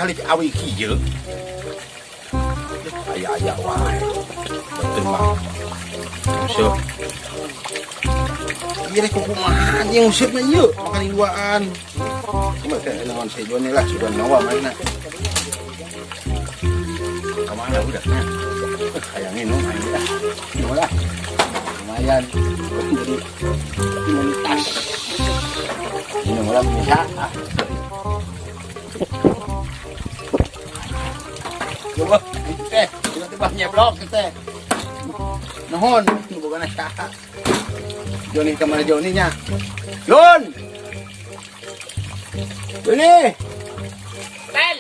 Kali awi kieu. Aya-aya wae. Betul mah. Nguseup. Ieu rek kumaha jeung nguseupna ieu makan duaan. Cuma teh naon si Joni lah sudah nawa mainna. Kemana budaknya? Hayang minum aing ah. Minum lah. Lumayan. Jadi imunitas. Minum lah bisa. Ah. Coba teh, tiba-tiba nyeblok teh. Nuhun, nu bogana saha. Joni kemana Joni nya? Jon! Joni! Pel!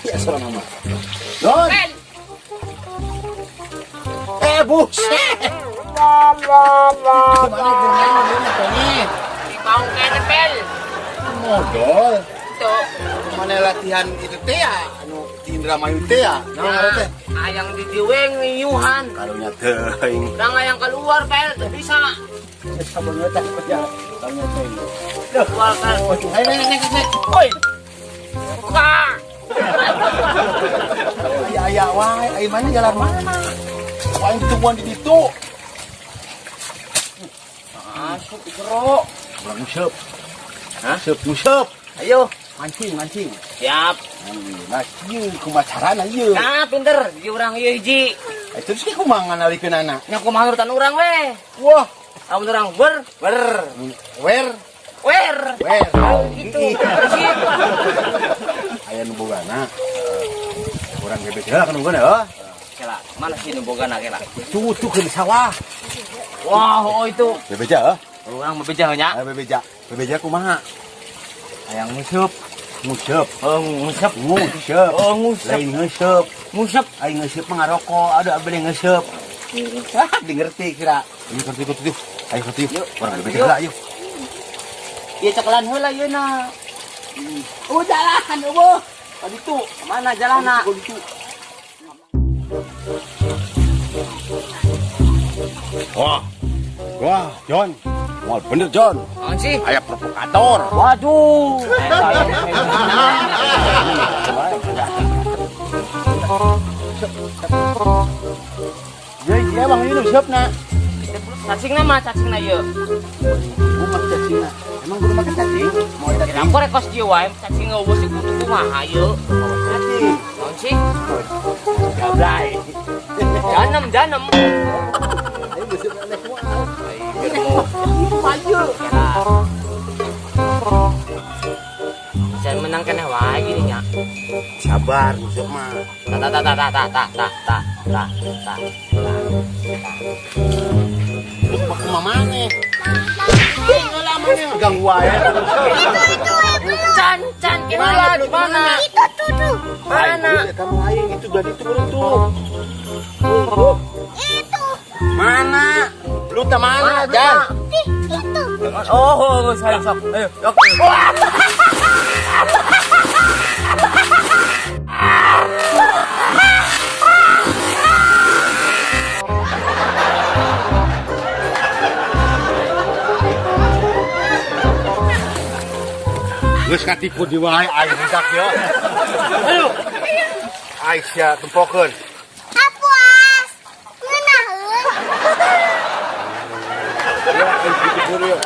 Ya salah nama. Jon! Pel! Eh buset! Gimana gimana Joni Tony? Mau kene, Pel. Modal. Itu. Mana latihan itu teh ya? Anu di Indramayu teh ya? Nah, ngaran teh. Ayang di diweng ngiyuhan. Karunya teuing. Urang ayang keluar, Pel, teu bisa. Sabenerna teh ya. Karunya teuing. Keluar, Pel. Ayo naik naik naik. Oi. Buka. Aya aya wae, aya mana jalan mana? Paling tungguan di ditu. Masuk di jero. Urang nguseup. Hah? Nguseup, nguseup. Ayo. Mancing, mancing. Siap. Nah, ieu kumaha carana ieu? Nah, pinter. Di urang ieu hiji. Eh, terus ge kumaha nganalikeunana? Nya kumaha nurutan urang we. Wah, Amun urang ber, ber. wer, Wer. wer. Oh, gitu. Sip. Aya nu bogana. Urang gebet heula kan bogana heuh. Kela, mana sih nu bogana kela? Tuh tuh ke sawah. Wah, oh itu. Bebeja heuh. Urang bebeja nya. Ayo bebeja. Bebeja kumaha? Hayang nguseup. Nguseup. Oh, nguseup. Nguseup. Oh, nguseup. Lain nguseup. Nguseup. Aing nguseup mah ngarokok, ada abdi nguseup. Ah, di ngerti kira. Ayo ngerti ngerti tuh. Ayo ngerti. Yuk, Urang bebeja yuk. heula yuk. Ieu cekelan heula ieu na. Oh, jalan eueuh. Tadi tuh. Mana jalanna? Tadi tuh. Wah. Wah, John. Wah, bener John. Naon sih? Aya provokator. Waduh. Jadi dia bang ini siap na. Cacingna mah cacingna ieu. Gua mah cacingna. Emang gua makan cacing? Mau cacing? Kira aku rekos ieu wae cacing eueuh si kutu kumaha ieu. Cacing. Naon sih? Gablay. Janem, janem. Ayo besok aneh semua. Maju. Bisa menang keneh wae gini nya. Sabar, besok mah. Ta ta ta ta ta ta ta ta ta ta ta. Terus mah kumaha maneh? Heula maneh ganggu wae. Can can kena mana? Itu tuh tuh. Mana? Kamu aing itu dari itu baru tuh. Itu. Mana? Lu tak mana, Mana, Jan? Ih, itu. Oh, saya sok. Ayo, yok. Geus katipu di wae aing budak yo. Ayo. Aing sia tempokeun. Apuas. Ngeunaheun. Ya, aing ditipu yuk.